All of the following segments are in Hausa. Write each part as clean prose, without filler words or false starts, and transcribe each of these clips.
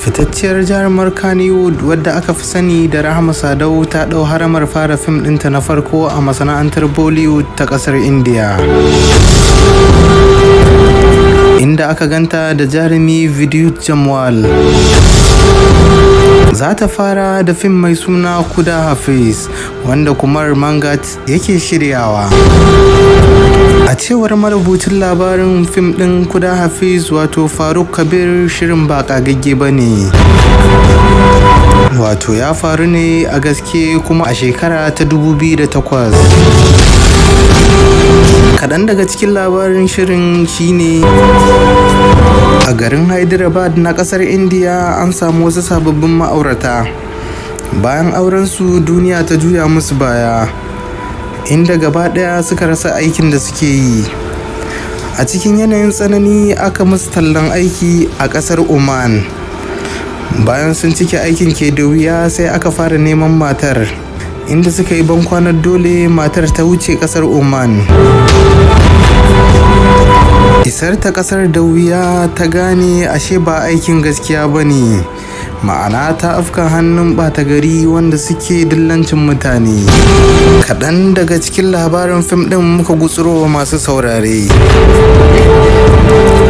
Fitacciyar jarumar Kannywood wadda aka fi sani da Rahama Sadau ta ɗau haramar fara fim ɗinta na farko a masana'antar Bollywood ta ƙasar Indiya, inda aka ganta da jarumi Vidyut Jammwal. Za ta fara da fim mai suna Khuda Hafiz, wanda Kumar Mangat yake shiryawa. A cewar marubucin labarin fim ɗin Khuda Hafiz, wato Faruk Kabir, shirin ba ƙagagge ba ne. Wato ya faru ne a gaske kuma a shekara ta 2008. Kaɗan daga cikin labarin shirin shine a garin Hyderabad na ƙasar Indiya an samu wasu sababbin ma'aurata. Bayan aurensu, duniya ta juya musu baya, inda gaba ɗaya suka rasa aikin da suke yi. A cikin yanayin tsanani aka musu tallan aiki a ƙasar Oman. Bayan sun cike aikin ke da wuya, sai aka fara neman matar, inda suka yi bankwanar dole matar ta wuce ƙasar Oman. Isar ta ƙasar da wuya ta gane ashe ba aikin gaskiya ba ne, ma'ana ta afka hannun ɓata gari wanda suke dillancin mutane. Kaɗan daga cikin labarin fim ɗin muka gutsuro masu saurare.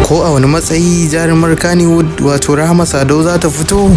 Ko a wani matsayi jarumar Kannywood wato Rahama Sadau za ta fito?